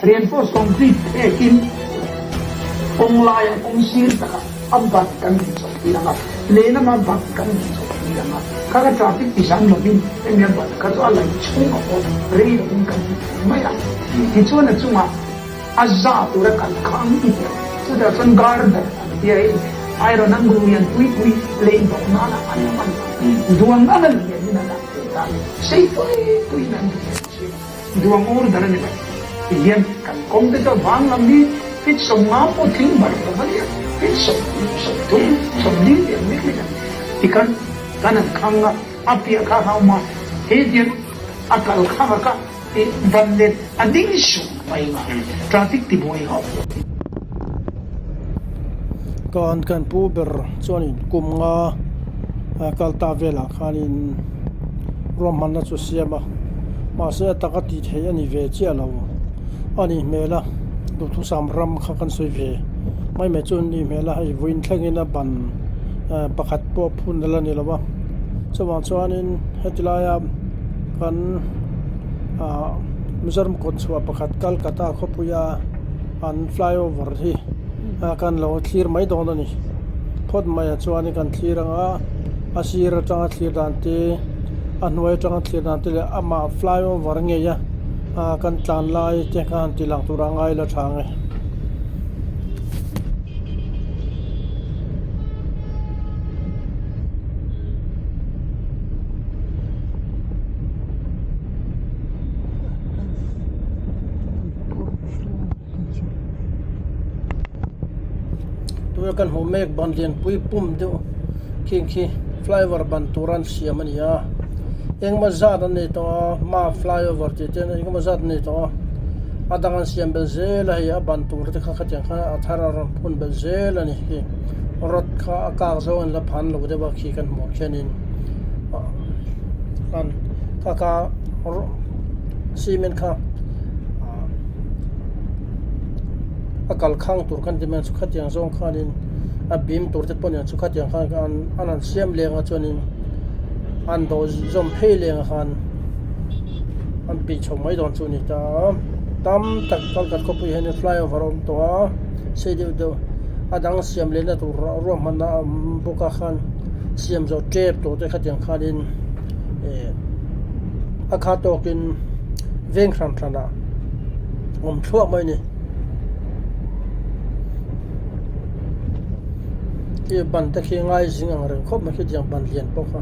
Reinforced concrete phekin kawng laiah kawng sir takah a ban kan din chawp tir ang a, lehlamah ban kan din chawp tir ang a, kha kha traffic ti zam lovin hemi a ban kha chu a laih chhungah pawh rei lovin kan ti thei mai a. Tichuan a chungah a za tura kal kha ang ti teh. Chutah chuan girder an tia hei iron an ru lian pui pui lei bawk nana an hman duang anga lianin a lang thei ta sei pui puiin an ti thei thin. Duang order a ni mai. Tihian kan kawng te chu a vang lam hi feet 50 pawh tling bar lo va nia, feet 20, 30, 40 tiang lek lek a ni. Tikhan kan han khang a, a piah kha a awm a, he tiang a kal khang a kha i ban let a ding sung mai nga, traffic tibuai ho. Kan kan pu ber chuanin kum nga kal ta velah khanin ruahmanna chu siam a mahse a taka tih theih a ni ve chiah lo a nih hmel a duhthusam ram kha kan sawi ve mai mai chu an nih hmel a hei vawiin thlengin a ban pakhat pawh phun la ni lo a chuvang chuanin heti laia kan ah Mizoram kawtchhuah pakhat Calcutta khawpuia an flyover hi kan lo thlir mai dawn a ni phawt mai ah chuan kan thlir ang a a sir atanga thlir dan te a hnuai atanga thlir dan te leh amah flyover ngei a ah kan tlan lai te kha han ti lang tur a ngai la tha ang e. Tuna kan hmuh mek ban lianpui pum deuh khing khi flyover ban tur an siam a ni a engemaw zat an nei tawh a hma flyover tih te engemaw zat an nei tawh a a dang an siam belh zel a hei a ban tur te kha khatiang khan a thar a rawn phun belh zel a ni khi rod kha a kak zawng an la phan lo deuh a khi kan hmuh khianin an kha kha cement kha. A kal khang tur khan ti mai ang chu khatiang zawng khanin a bim tur te pawh nen chu khatiang khan an an han siam leng a chuanin an dawh zawm phei leng a khan an pih chho mai dawn chu a ni ta a tam tak kalkhat khawpui hianin flyover a awm tawh a sei deuh deuh a dang siam lehna tur ruahmanna a awm bawk a khan siam zawh tep tawh te khatiang khanin eh a kha tawkin. Veng hran hran ah awm thluah mai a ni. Khi ban te khi ngai zing ang reng khawp mai khitiang ban lian pawh kha.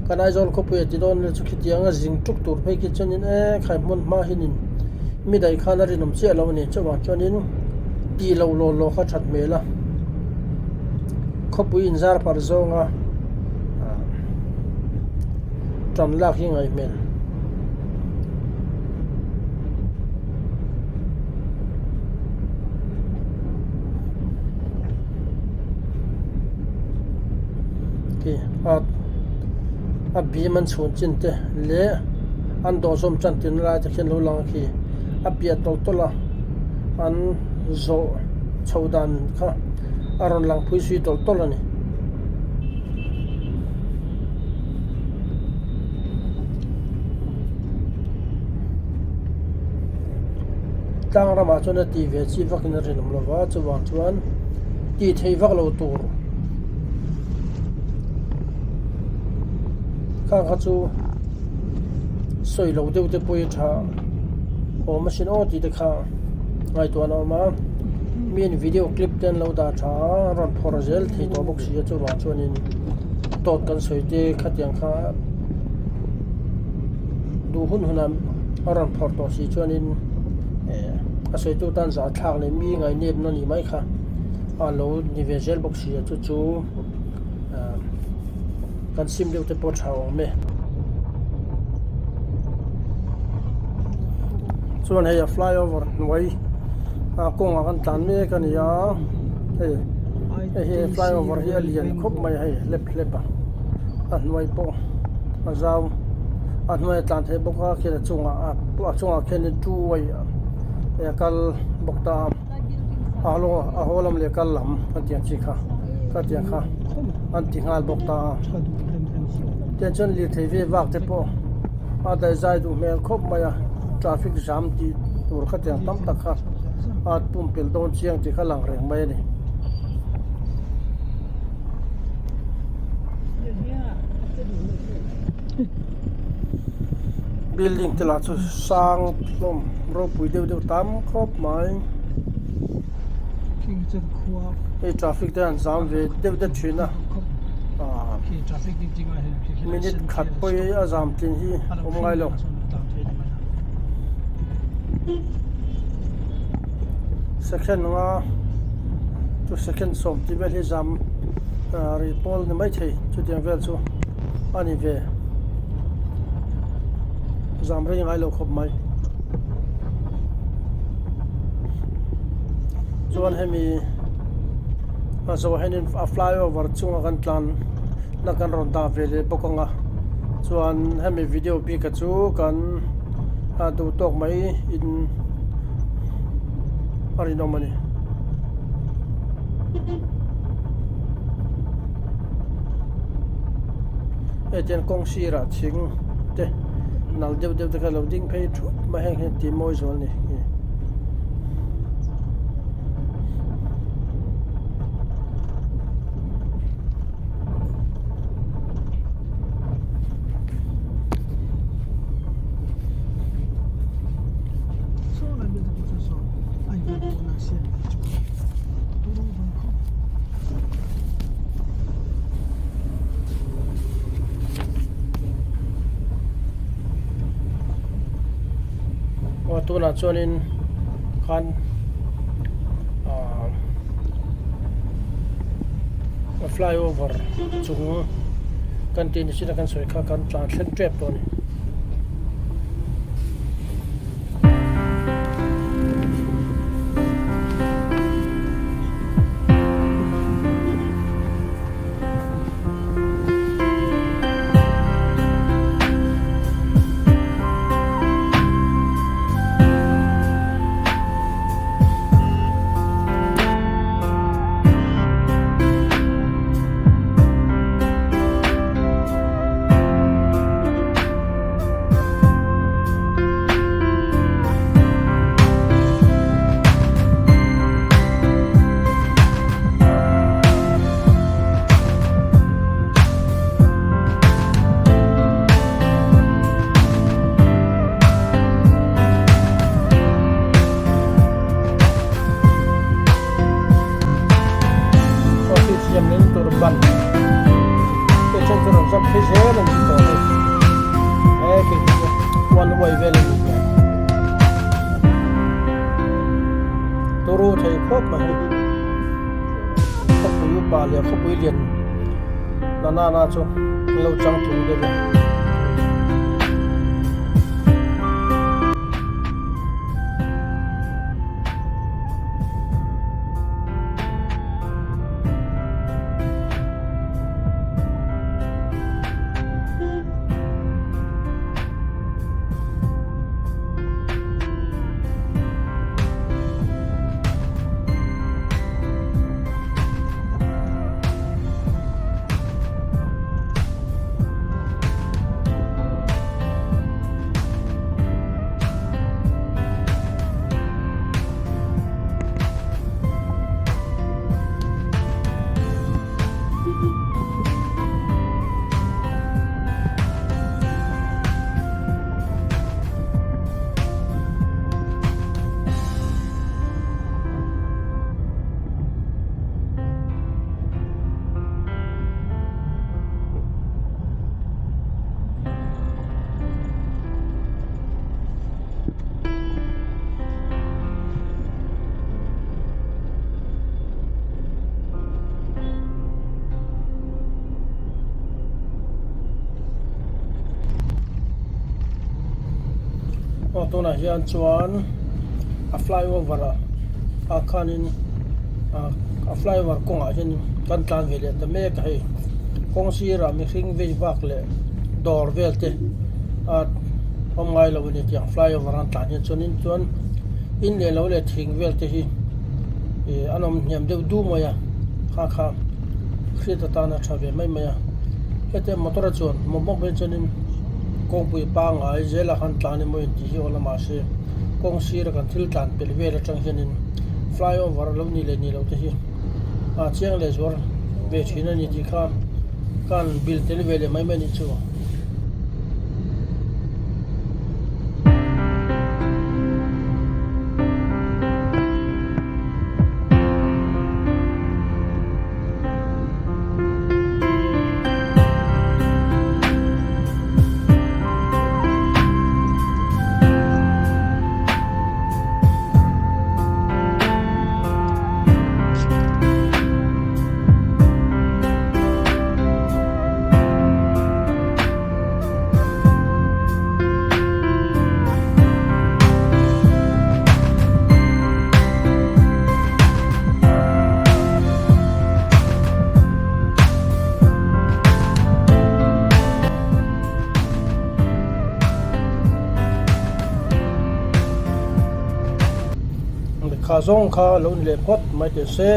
Kan Aizawl khawpui a ti dawn nia chu khitiang a zing tuk tur phei khi chuanin e khai hmun hma hianin mi daih khan a rinawm chiah lo a ni. Chuvang chuanin tih loh law law kha that hmel a. Khawpui inzar parh zawnga tan lak hi ngaih hmel. Khi a a bim an chhun chin te leh an dawh zawm tan tirna lai te khian lo lang a khi a piah tawlh tawlh a an zawh chho dan kha a rawn lang phui zui tawlh tawlh a ni. Tlang ramah chuan a tih ve chi vakin a rinawm lo va chuvang chuan tih theih vak lo tur khang kha chu sawi lo deuh te pawh hi tha awm asin aw tih te kha ngaihtuah a awm a miin video clip te an lo dah tha a a rawn phawrh zel thei tawh bawk si a chuvang chuanin dawt kan sawi te khatiang kha duh hun hunah a rawn phawrh tawh si chuanin eh a sawitu tan zah thlak leh mi ngainepna ni mai kha a lo ni ve zel bawk si a chu chu ah kan sim deuh te pawh tha awm e. Chuan hei a flyover hnuai a kawngah kan tlan mek a ni a hei hei hi flyover hi a lian khawp mai a hei hlep hlep a a hnuai pawh a zau a hnuai a tlan theih bawk a khian a chungah a chungah khianin two way a kal bawk ta a a a haw lam leh kal lam an tih ang chi kha ka tih ang kha an ti nghal bawk ta a tiang chuan lirthei ve vak te pawh a daihzai duh hmel khawp mai a traffic jam tih. tur khatiang tam tak kha a pumpelh dawn chiang tih kha lang reng mai a ni. Building te lah chu sang hlawm ropui deuh deuh tam khawp mai. Hei traffic te an zam ve deuh deuh thin a ah minute khat pawh a zam tlin hi awm ngai lo. Second anga chu second sawm tih vel hi zam ah rih pawl ni maithei chutiang vel chu a ni ve zam rei ngai lo khawp mai chuan hemi a zawh hianin a flyover chunga kan tlan na kan rawn dah ve leh bawk ang a chuan hemi video bik a chu kan a duh tawk mai in a rinawm a ni. Hei tiang kawng sirah thing te nal deuh deuh te kha lo ding phei thup mai heng hian tih mawi zual a ni. Aw tunah chuanin khan ahh flyover chung kan tih ni chin a kan sawi kha kan tlan thleng tep tawh a ni. Traffic siam nen tur ban te then chu rawn zawm phei zel a ni tawh hei he kei chu one way vel a ni hmel turu thei khawp mai hei khawpui upa leh khawpui lian na nana chu an lo chang thung deuh a. Aw tunah hian chuan a flyover ah ah khanin ah a flyover kawngah hian kan tlan ve leh ta mek a hei kawng sirah mihring vei vak leh dawr vel te a awm ngai lo a ni tiang flyover an tlan hian chuanin chuan in leh lo leh thing vel te hi ih an awm hniam deuh du mai a kha kha hriat atana tha ve mai mai a hetiang motor a chuan mawp mawp mai chuanin kawngpui pangngai zela khan tlan emaw intih hi aw la mahse. Kawng sira kan thil tlan pel vel atang hianin flyover lo ni leh ni lo te hi a chiang leh zuar ve thin a ni tih kha kan bil tel ve leh mai mai a nih chu. Lehkha zawng kha lo ni leh phawt mai teh se.